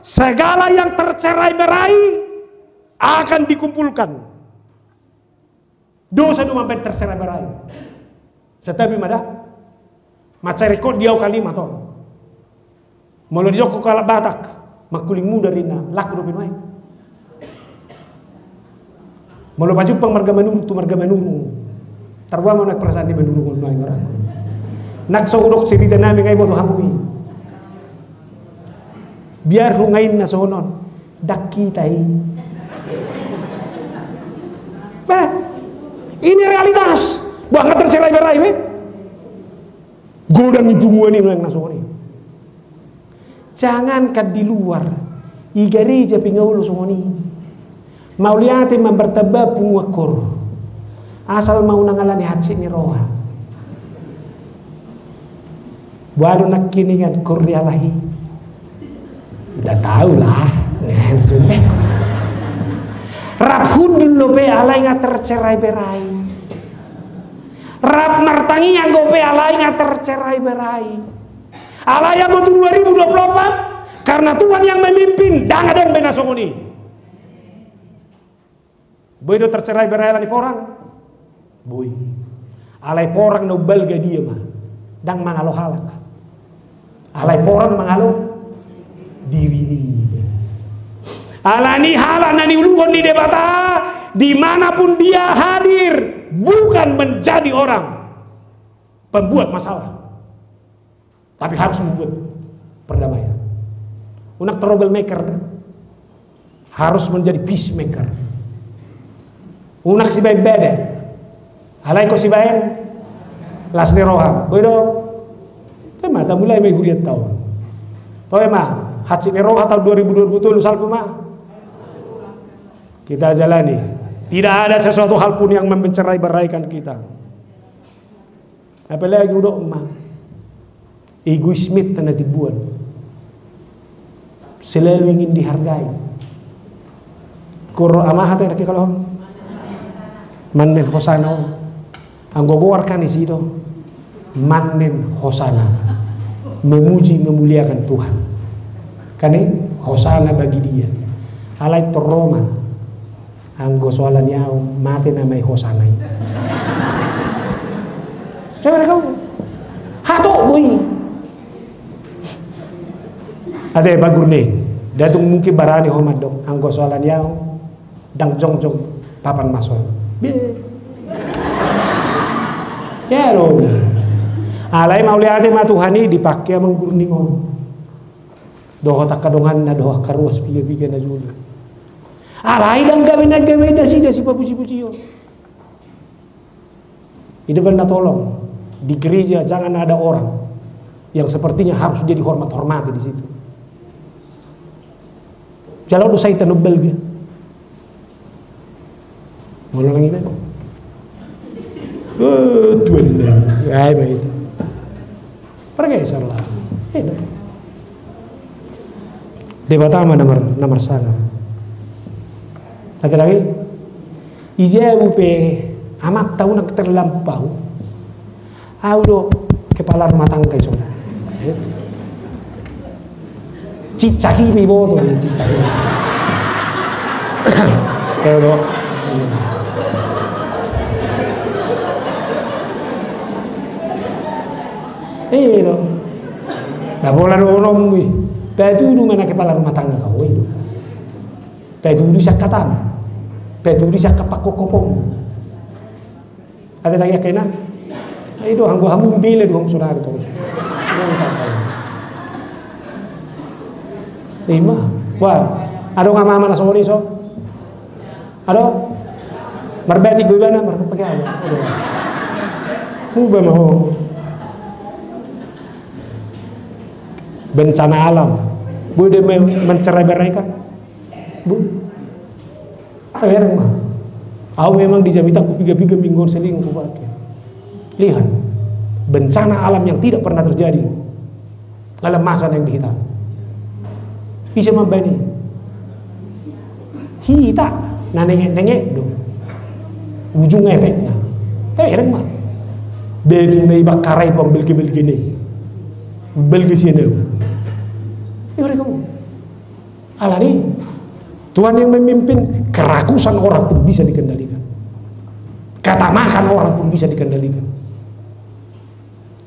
segala yang tercerai-berai akan dikumpulkan. Dosa do mambaen tercerai-berai. Santabi ma da. Mansai ringkot di au kalimat on. Molo didok halak Batak, mangkuling muda ninna, laku dope nuaeng. Molo pajumpang marga Manurung tu marga Manurung. Tarboa ma nuaeng perasaan ni Manurung on nuaeng, ora. Nang so hudok cerita nami nga iboto hamu i. Biar hungainna songon on. Ndang hita i. Bah, ini realitas. Bah, nga tercerai-berai be. Godang i punguan i nuaeng na songon i. Jangankan di luar, i gareja pe nga olo songon i. Mauliate ma martamba punguan koor. Asal ma unang ala ni hansit ni roha. Boha do nangkiningan koor ni halak i? Nda tau lah. Rap hundul dope alai nga tercerai-berai. Rap martangiang dope alai nga tercerai-berai. Alai anggo tu dua ribu dua puluh empat, karena Tuhan yang memimpin, ndang adong be na songon i. Boi do tercerai-berai ala ni porang? Boi. Alai porang na umbalga dia ma? Ndang mangalo halak. Alai porang mangalo diri. Ala ni halak na niuluhon ni Debata, dimanapun dia hadir, bukan menjadi orang pembuat masalah. Tapi harus membuat perdamaian. Unang trouble maker. Harus menjadi peacemaker. Unang sibaen bada. Alai ingkon sibaen las ni roha. Boi do? Pe ma, tamulai ma i hurianta on. Toe ma, hansit ni roha tahun dua ribu dua puluh tolu salpu ma. Kita jalani. Tidak ada sesuatu hal pun yang mencerai-beraikan kita. Apalagi hudok ma, egoismenta na timbuan. Selalu ingin dihargai. Koor ama hata na kikalohon. Manen hosana on. Anggo goar kan isi do. Manen hosana. Memuji, memuliakan Tuhan. Kan i, hosana bagi dia. Alai torro ma. Anggo so ala ni au, mate nama i hosana i. Coba kau. Hato boi. Ate bagur ni. Datung mungkin barani ho mandok. Anggo so ala ni au, ndang jongjong papan mason. Be. Jalo. Alai mauliate ma Tuhan i dipake amang gurning on. Dohot angka donganna, dohot angka ruas piga-piga na jolo. Alai ndang gabe na gabe nasida sipapuji-pujion. Ini benar tolong, di gereja jangan ada orang yang sepertinya harus dia dihormat-hormati di situ. Jalo dosa itu nubel dia. Molo nang ina. Oh, Tuhan. Ai, baik. Pergeser lah. Enak. Debata ma nomor, nomor sanga. Ada lagi? Ija pe amanta unang terlampau. Au do kepala rumah tangga iso. Cicak i pe iboto, cicak i. Saya do. Iya do. Nah, bola do onom wi. Patudu mana kepala rumah tangga kau itu. Patudu sian hatamu. Patudu sian hata pangkophopon. Ada lagi kena? Ai do, anggo hamu bela do hamu saudara terus. Ima. Wah, adong ama-ama na songon i so. Adong. Marbati go ibana, marbati apa? Adong. Muba ma ho. Bencana alam. Boi do men-, mencerai-beraikan. Bu. Akhirnya mah. Au memang di jamitangku piga-piga minggu selingkuh pakai. Lihat, bencana alam yang tidak pernah terjadi dalam masa yang dihitung. Bisa mambaen i. Hita, na nengek-nengek do. Ujung efekna. Kebereng ma. Bagi na i bakkarai pang belge-belge ni. Belge sian au. Kebereng kamu. Alani, Tuhan yang memimpin, kerakusan orang pun bisa dikendalikan. Ketamakan orang pun bisa dikendalikan.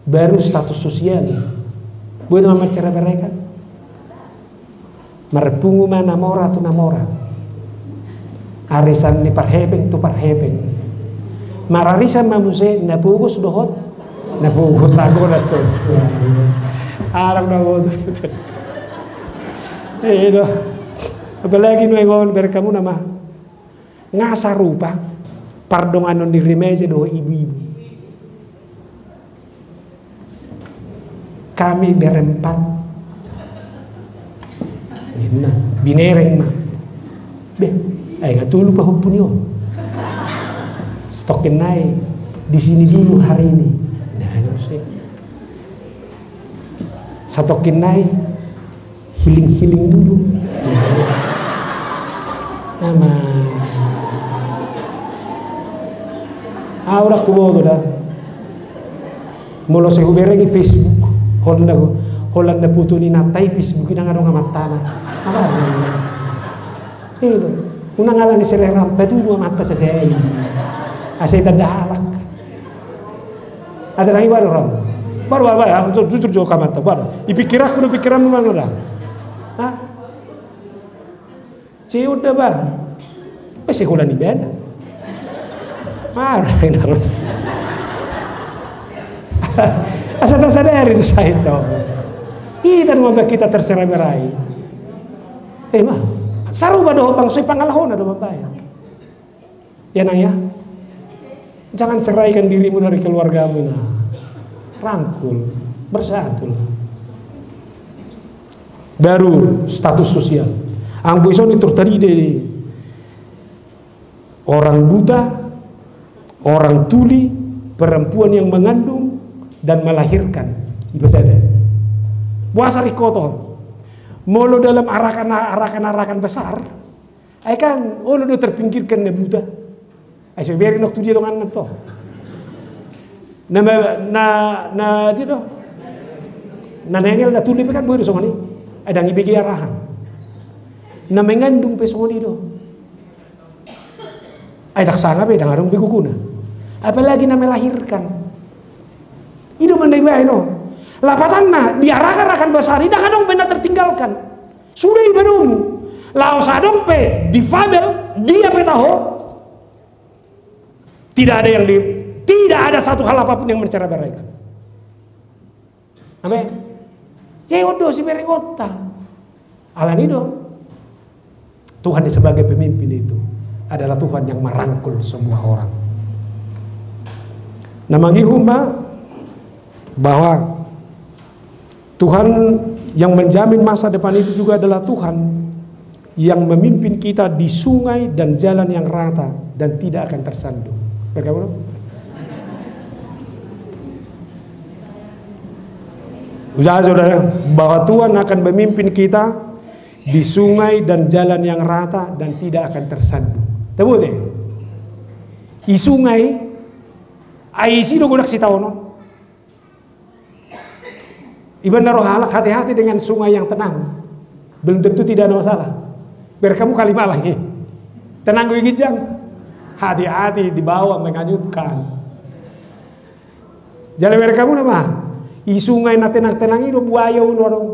Baru status sosial. Boi nama mancera-beraikan. Marpungu ma na mora tu na mora. Arisan ni parhepeng tu parhepeng. Mararisan ma muse na pogos dohot. Na pogos ago na cos. Arang na boto. Eh, do. Apalagi nuaeng on bereng hamu nama. Nga sarupa pardonganon ni remaja dohot ibu-ibu. Kami berempat. Ninna, binereng ma. Be, ai nga tolu pahompu ni on. Satongkin nai di sini dulu hari ini. Nah, no se. Satongkin nai healing-healing dulu. Nama. Ah, udah kuboto da. Molo sai hubereng i Facebook, holan na, holan na foto ni inanta i Facebook i ndang adong amantana. Apa? Io. Unang ala ni selera, patudu amanta sasea i. Asa itanda halak. Ate nang i baru ram. Baru, baru, baru, jujur jo amanta, baru. I pikiranku do pikiranmu mana da? Hah? Seonda ba. Pe sekolah ni bana. Marah na ros. Asa tasadari so sai to. Hita do mambaen hita tercerai-berai. Eh, ma. Sarupa do bangso i pangalahona do mambaen. Ya, Nang, ya. Jangan ceraikan dirimu dari keluargamu, nah. Rangkul, bersatulah. Baru status sosial. Anggo ison i tor tarida i orang buta, orang tuli, perempuan yang mengandung dan melahirkan. Iba sada. Boasa ringkot on. Molo dalam arakan, arakan, arakan besar, ai kan olo do terpinggirkan na buta. Ai so ibereng nang tu dia donganna to. Na, na, na dia do. Na nengel na tuli pe kan boi do songon i. Ai ndang ibege arahan. Na mengandung pe songon i do. Ai ndang sanga pe ndang adong be gogona. Apalagi na melahirkan. I do ma na ibaen on. Lapatanna di arakan-arakan besar i ndang adong be na tertinggalkan. Sude iba domu. Laos adong pe difabel, dia pe taho. Tidak ada yang di, tidak ada satu hal apapun yang mencerai-beraikan. Amin. Jadi on do siberengonta. Alani do. Tuhan sebagai pemimpin itu adalah Tuhan yang merangkul semua orang. Na mangihut ma bahwa Tuhan yang menjamin masa depan itu juga adalah Tuhan yang memimpin kita di sungai dan jalan yang rata dan tidak akan tersandung. Bergabung? Usaha saudara bahwa Tuhan akan memimpin kita di sungai dan jalan yang rata dan tidak akan tersandung. Tebut ya? I sungai, ai isi do godang sitaonon. Iba na ro halak hati-hati dengan sungai yang tenang. Belum tentu tidak ada masalah. Biar kamu Kalimalang i. Tenang gue ginjang. Hati-hati di bawah menghanyutkan. Jala biar kamu nama. I sungai na tenang-tenang i do buaya ulu adong.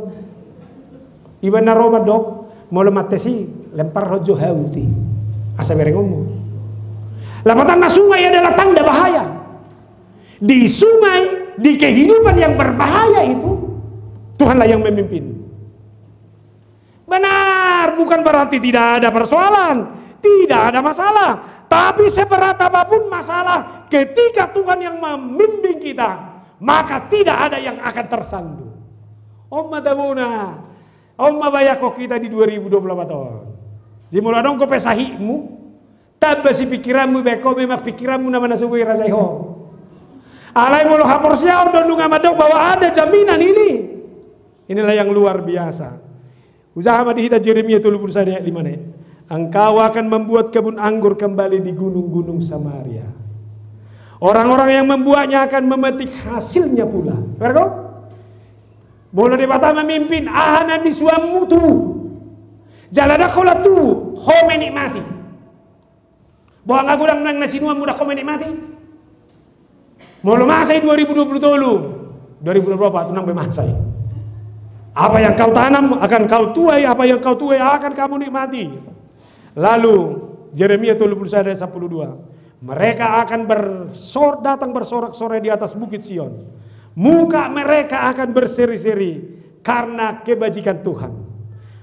Iba na ro mandok, molo mates i, lempar ho jo hau i. Asa berengonmu. Lapatanna sungai adalah tanda bahaya. Di sungai, di kehidupan yang berbahaya itu, Tuhanlah yang memimpin. Benar, bukan berarti tidak ada persoalan, tidak ada masalah. Tapi seberat apapun masalah, ketika Tuhan yang membimbing kita, maka tidak ada yang akan tersandung. On ma tabona, on ma bayangkon hita di dua ribu dua puluh empat on. Jadi molo adong ho pe sahitmu, tamba si pikiranmu, baen ho memang pikiranmu nama na so boi rajai ho. Alai molo haporseaon do nunga mandok bahwa ada jaminan ini. Inilah yang luar biasa. Hujaha ma di hita Jeremia tolu pulu sada ayat lima na i. Engkau akan membuat kebun anggur kembali di gunung-gunung Samaria. Orang-orang yang membuatnya akan memetik hasilnya pula. Berko? Molo Debata mamimpin, aha na nisuanmu tubu. Jala ndang holan tubu, ho menikmati. Boha nga godang nang na sinuanmu, ndang ho menikmati. Molo masa i dua ribu dua puluh tolu, dua ribu dua puluh empat, unang be masa i. Apa yang kau tanam akan kau tuai, apa yang kau tuai akan kamu nikmati. Lalu Jeremia tolu pulu sada ayat sampulu dua. Mereka akan bersor, datang bersorak-sorai di atas bukit Sion. Muka mereka akan berseri-seri karena kebajikan Tuhan.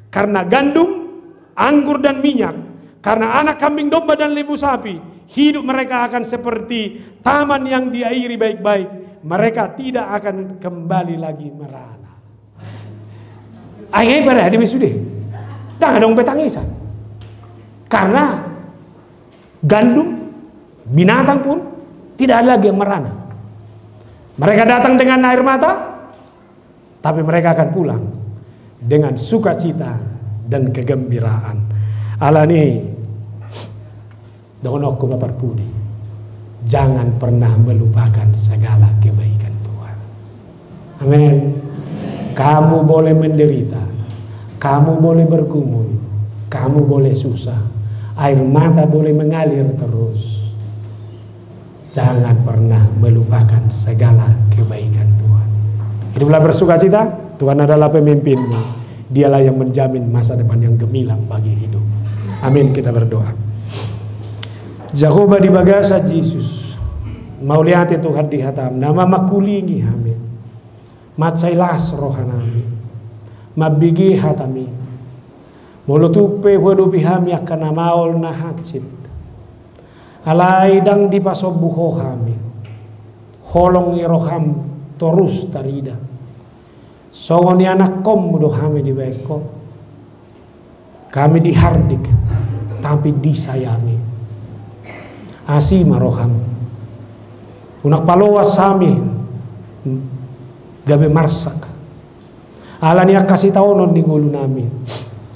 Karena gandum, anggur dan minyak, karena anak kambing domba dan lembu sapi, hidup mereka akan seperti taman yang diairi baik-baik. Mereka tidak akan kembali lagi merana. Ai ngai pada di sude. Ndang adong be tangisan. Karena gandum, binatang pun tidak ada lagi yang merana. Mereka datang dengan air mata, tapi mereka akan pulang dengan sukacita dan kegembiraan. Alani, dohononku ma parpudi, jangan pernah melupakan segala kebaikan Tuhan. Amin. Kamu boleh menderita, kamu boleh bergumul, kamu boleh susah, air mata boleh mengalir terus. Jangan pernah melupakan segala kebaikan Tuhan. Hiduplah bersukacita, Tuhan adalah pemimpinmu. Dialah yang menjamin masa depan yang gemilang bagi hidup. Amin, kita berdoa. Jahowa di bagasan Jesus, mauliate Tuhan di hataM, na mamangkulingi hami. Mansai las rohanami, mambege hataMi. Molo tung pe huadopi hami angka na maol na hansit, alai ndang dipasombu Ho hami. Holong ni rohaM torus tarida. Songon i anakkonMu do hami dibahen Ho. Hami dihardik, tapi disayangi. Asi ma rohaM. Unang paloas hami gabe marsak. Alani angka sitaonon ni ngolunami.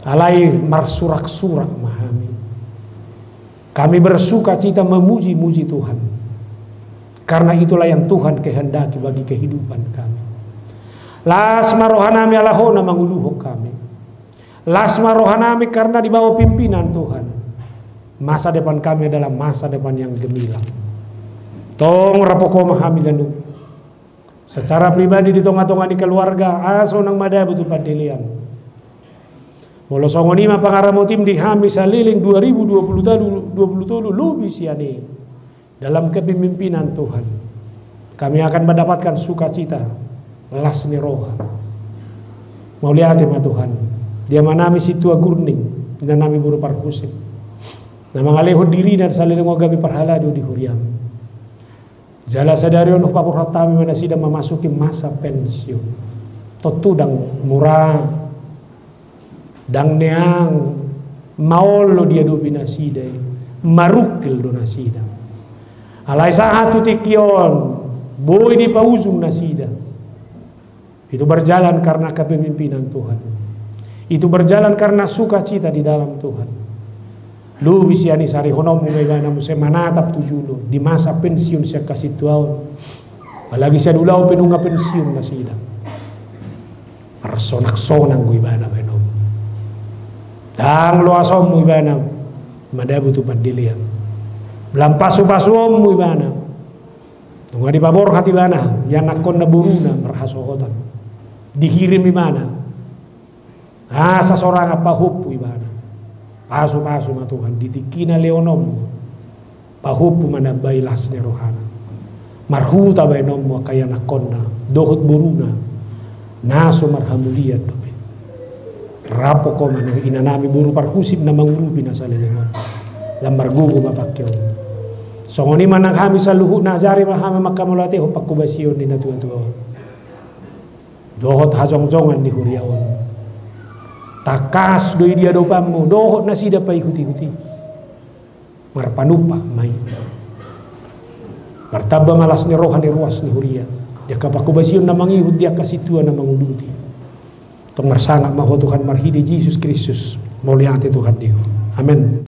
Alai marsurak-surak ma hami. Kami bersukacita memuji-muji Tuhan. Karena itulah yang Tuhan kehendaki bagi kehidupan kami. Las ma rohanami ala Ho na manguluhon hami. Las ma rohanami karena di bawah pimpinan Tuhan. Masa depan kami adalah masa depan yang gemilang. Tong rap Ho ma hami ganup. Secara pribadi di tonga-tonga ni keluarga, asa unang madabu tu pandelean. Molo songon i ma pangaramotiM di hami saleleng dua ribu dua puluh tolu, dua puluh tolu lobi sian i. Dalam kepemimpinan Tuhan, kami akan mendapatkan sukacita, las ni roha. Mauliate ma Tuhan. Di amanami Sintua Gurning, inanami boru Parhusip, na mangalehon dirina saleleng on gabe parhalado di huriaM. Jala sadari on hupaborhat hami ma nasida mamasuki masa pensiun. Tontu ndang mura, ndang neang, maol do diadopi nasida i, marungkil do nasida. Alai sahat tu tingki on, boi dipaujung nasida. Itu berjalan karena kepemimpinan Tuhan. Itu berjalan karena sukacita di dalam Tuhan. Lobi sian i sarihononMu ma ibana muse manatap tu jolo di masa pensiun sian hasintuaon. Apalagi sian ulaon pe nunga pensiun nasida. Marsonak-sonak do ibana bahenonMu. Ndang loasonMu ibana madabu tu pandelean. Ndang pasu-pasuonMu ibana. Nunga dipaborhat ibana ianakkonna boruna marhasohotan. Dihirim ibana. Asa sorangan pahompu ibana. Pasu-pasu ma Tuhan di tingki na lehononMu. Pahompu manambai las ni rohana. Marhuta bahenonMu angka ianakkonna dohot boruna. Na so marhamulian dope. Rap Ho ma inanami boru Parhusip na mangurupi na saleleng on. Lam margogo ma pangkeon. Songon i ma nang hami saluhutna, ajari ma hami manghamauliatehon panghobasion ni natua-tua on. Dohot hajongjongan ni huria on. Tangkas do i di adopanMu, dohot nasida paihut-ihut i. Marpanumpak ma i. Martamba ma las ni roha ni ruas ni huria, di angka panghobasion na mangihut, di angka sintua na manguduti. Tong marsangap ma Ho Tuhan marhite Jesus Kristus. Mauliate Tuhan di Ho. Amen.